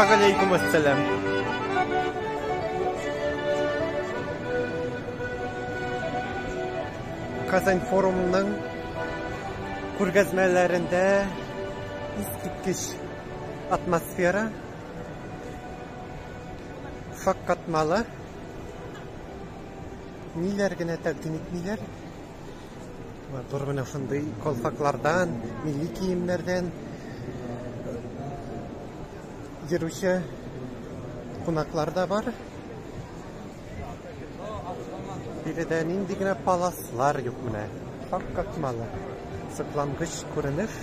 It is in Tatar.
Вәгаләйкүм әссәлам. Казань форумының күргәзмәләрендә искиткеч атмосфера, шаккатмалы. Ниләр генә тәкъдим итмиләр. Матур менә шундый колфаклардан, милли киемнәрдән йөрүче кунаклар да бар. Биредә нинди генә паласлар юк менә. Шаккатмалы. Соклангыч күренеш.